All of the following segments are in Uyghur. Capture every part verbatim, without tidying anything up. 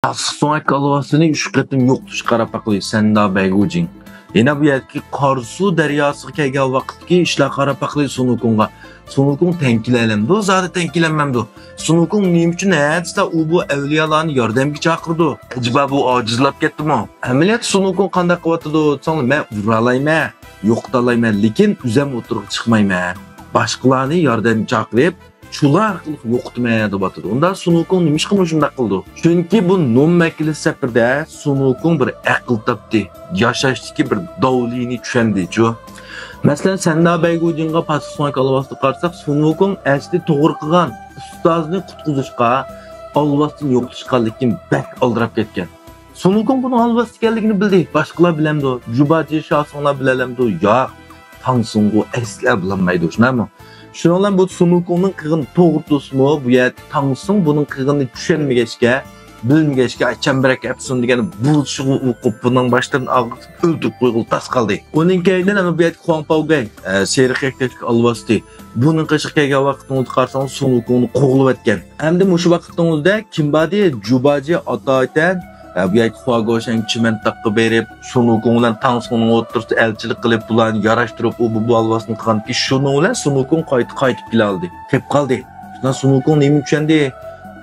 ئاسسىسۇڭ ئەككە ئالۋاستىنى ئۈچ قېتىم يوقىتىشقا قاراپ باقلى، سەندا بەيگۇجىڭ. يەنە بۇ يەردىكى قارسۇ دەرياسىغا كەلگەن ۋاقىتتىكى ئىشلارغا قاراپ باقلى سۇنۇكۇڭغا. سۇنۇكۇڭ تەڭ كېلەلەمدۇ؟ زادى تەڭ كېلەلمەمدۇ؟ سۇنۇكۇڭ نېمە ئۈچۈن ھەدىسىلا ئۇ بۇ ئەۋلىيالارنى ياردەمگە چاقىرىدۇ؟ ئەجەبا بۇ ئاجىزلاپ كەتتىمۇ؟ ئەمەلىيەتتە سۇنۇكۇڭ قانداق قىلىۋاتىدۇ دېسەڭلار، مەن ئۇرالايمەن، يوقىتالايمەن، لېكىن ئۆزەم ئوتتۇرىغا چىقمايمەن. باشقىلارنى ياردەمگە چاقىرىپ، شۇلار ئارقىلىق يوقىتىمەن دەۋاتىدۇ. ئۇندا سۇنۇكۇڭ نېمىشقا مۇشۇنداق قىلىدۇ؟ چۈنكى بۇ نومەكلى سەپىرىدە سۇنۇكۇڭ بىر ئەقىل تاپتى. ياشاشتىكى بىر داۋلىنى چۈشەندىچۇ. مەسىلەن، سەندا بەيگۇجىڭغا پاسىق سۆڭەك ئالۋاستىغا قارىساق، سۇنۇكۇڭ ئەسلى توغرا قىلغان، ئۇستازىنى قۇتقۇزۇشقا، ئالۋاستىنى يوقىتىشقا، لېكىن بەك ئالدىراپ كەتكەن. سۇنۇكۇڭ بۇنىڭ ئالۋاستى ئىكەنلىكىنى بىلدى. باشقىلار بىلەمدۇ؟ جۇباجى شاسىڭلار بىلەلەمدۇ؟ ياق. تاڭسۇڭغۇ ئەسلا بولالمايدۇ، شۇنداقمۇ؟ شۇنىڭ بىلەن بۇ سۇنۇكۇڭنىڭ قىلغىنى توغرا تۇرسىمۇ، بۇ يەردە تاڭسۇڭ بۇنىڭ قىلغىنىنى چۈشەنمىگەچكە، بىلمىگەچكە، چەمبىرەك ئەپسۇن دېگەن بۇ شۇغۇ ئوقۇپ، بۇنىڭ باشلىرىنى ئاغرىتىپ، ئۆلتۈرۈپ قويغىلى تاس قالدى. ئۇنىڭ كەينىدىن ئەمما بۇ يەردىكى خۇاڭ پاۋگەي، ئە، سېرىق يەكتەكلىك ئالۋاستى. بۇنىڭ قېشىغا كەلگەن ۋاقتىڭىزدا قارىساڭىز، سۇنۇكۇڭنى قوغلىۋەتكەن. ئەمدى مۇشۇ ۋاقتىڭىزدا كىم باردى؟ جۇباجى ئاتايتەن، ئە، بۇ يەردىكى خۇاگوشەن چىمەنتاغقا بېرىپ، سۇنۇكۇڭ بىلەن تاڭسۇڭنىڭ ئوتتۇرىسىدا ئەلچىلىك قىلىپ، بۇلارنى ياراشتۇرۇپ، ئۇ بۇ، بۇ ئالۋاستىنى قىلغاندىكىن، شۇنىڭ بىلەن سۇنۇكۇڭ قايتا قايتىپ كېلەلىدى. قېلىپ قالدى. شۇنداق سۇنۇكۇڭ نېمىنى چۈشەندى؟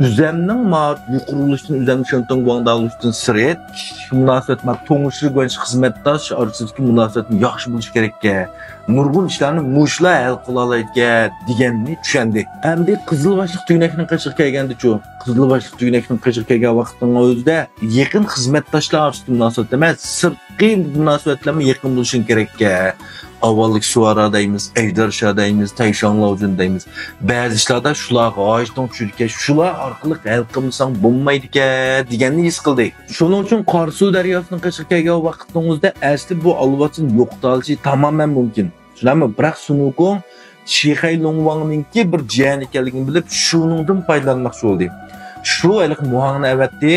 ئۆزەمنىڭ ماڭا يۇقىرى بولۇشتىن ئۆزەمنى شېنتۇڭ گۇاڭدا بولۇشتىن سىرت، كىشىلىك مۇناسىۋەت، مانا، تونۇشلۇق بىلەن خىزمەتداش ئارىسىدىكى مۇناسىۋەتنى ياخشى بولۇش كېرەككەن. نۇرغۇن ئىشلارنى مۇشۇلار ھەل قىلالايدىكەن دېگەننى چۈشەندى. ئەمدى قىزىل باشلىق تۈگىنەكنىڭ قېشىغا كەلگەندىچۇ؟ قىزىل باشلىق تۈگىنەكنىڭ قېشىغا كەلگەن ۋاقىتنىڭ ئۆزىدە يېقىن خىزمەتداشلار ئارىسىدىكى مۇناسىۋەت ئەمەس، سىرتقى مۇناسىۋەتلەرمۇ يېقىن بولۇشىڭ كېرەككەن. ئاۋۋاللىق سۇۋارا دەيمىز، ئەيدارشا دەيمىز، تەيشاڭلاۋجۈن دەيمىز. بەزى ئىشلاردا شۇلارغا ھاجىتىڭ چۈشىدىكەن، شۇلار ئارقىلىق ھەل قىلمىساڭ بولمايدىكەن دېگەننى ھېس قىلدى. شۇنىڭ ئۈچۈن قاراسۇ دەرياسىنىڭ قېشىغا كەلگەن ۋاقتىڭىزدا ئەسلى بۇ ئالۋاستىنى يوقىتالىشى تامامەن مۇمكىن. شۇنداقمۇ؟ بىراق سۇنۇكۇڭ شىخەي لۇڭۋاڭنىڭكى بىر جىيەنى ئىكەنلىكىنى بىلىپ، شۇنىڭدىن پايدىلانماقچى بولدى. شۇ ھېلىقى مۇھاڭنى ئەۋەتتى،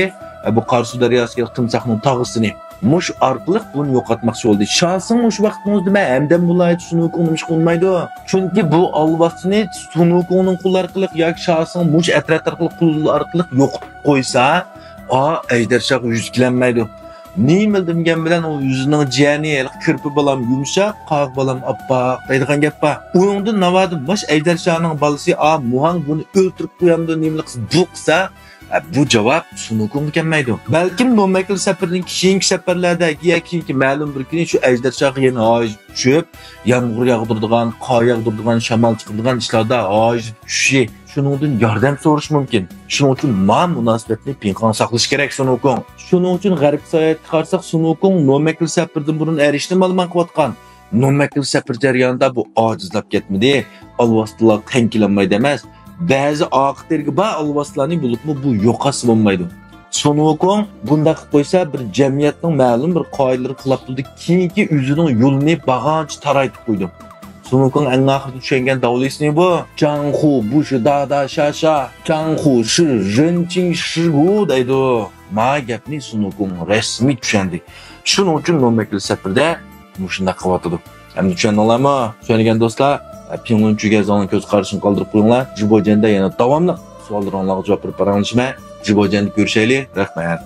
بۇ قاراسۇ دەرياسىدىكى تىمساھنىڭ تاغىسىنى. مۇشۇ ئارقىلىق بۇنى يوقاتماقچى بولدى. شاسىڭ مۇشۇ ۋاقتىڭىزدا مەن ھەمدەم ۋىلايىتى سۇنۇكۇڭ نېمىشقا ئۇنىمايدۇ؟ چۈنكى بۇ ئالۋاستىنى سۇنۇكۇڭنىڭ قولى ئارقىلىق ياكى شاسىڭ مۇشۇ ئەترەت ئارقىلىق، قولى ئارقىلىق يوقىتىپ قويسا، ئا، ئەجدەرشاغا يۈز كېلەلمەيدۇ. نېمىلا دېمىگەن بىلەن ئۇ ئۆزىنىڭ جىيەنى ھېلىقى كىرپە بالام يۇمشاق، قاغا بالام ئاپئاق دەيدىغان گەپ بار. ئۇنىڭدىن ناۋادا ماش ئەجدەرشانىڭ بالىسى ئا مۇھاڭ بۇنى ئۆلتۈرۈپ قويامدۇ، نېمىلا قىلسا بۇ قىلسا، ئە، بۇ جاۋاب سۇنۇكۇڭغا كەلمەيدۇ. بەلكىم نومەكلى سەپىرىدىن كېيىنكى سەپەرلەردە يا كېيىنكى مەلۇم بىر كۈنى شۇ ئەجدەرشاغا يەنە ھاجىتى چۈشۈپ، يامغۇر ياغدۇرىدىغان، قار ياغدۇرىدىغان، شامال چىقىرىدىغان ئىشلاردا ھاجىتى چۈشۈشى، شۇنىڭدىن ياردەم سورىشى مۇمكىن. شۇنىڭ ئۈچۈن ما مۇناسىۋەتنى پىنھان ساقلىشى كېرەك سۇنۇكۇڭ. شۇنىڭ ئۈچۈن غەربكە ساياھەتكە قارىساق، سۇنۇكۇڭ نومەكلى سەپىرىدىن بۇرۇن ئەرىشىنى مالىمان قىلىۋاتقان. نومەكلى سەپىرى جەريانىدا بۇ ئاجىزلاپ كەتمىدى. ئالۋاستىلار تەڭ كېلەلمەيدۇ ئەمەس، بەزى ئاقىتى بار ئالۋاستىلارنى بولۇپمۇ بۇ يوقاتسا بولمايدۇ. سۇنۇكۇڭ بۇنداق قىلىپ قويسا، بىر جەمئىيەتنىڭ مەلۇم بىر قائىدىلىرى خىلاپ بولىدۇ، كېيىنكى ئۆزىنىڭ يولىنى بارغانچە تارايتىپ قويىدۇ. سۇنۇكۇڭ ئەڭ ئاخىرىدا چۈشەنگەن داۋلىسىنى بۇ. جاڭخۇ بۇشى دادا شاشا، جاڭخۇ شى رېنچىڭ شىگۇ دەيدۇ. ما گەپنى سۇنۇكۇڭ رەسمىي چۈشەندى. شۇنىڭ ئۈچۈن نومەكلى سەپىرىدە مۇشۇنداق قىلىۋاتىدۇ. ئەمدى چۈشەندىڭلارمۇ؟ چۈشەنگەن دوستلار، پىڭلۇن چۈگەزاڭنىڭ كۆز قارىشىنى قالدۇرۇپ قويۇڭلار. جىبوجيەندە يەنە داۋاملىق سوئاللىرىڭلارغا جاۋاب بېرىپ پاراڭلىشىمەن. جىبوجيەندە كۆرۈشەيلى. رەھمەت.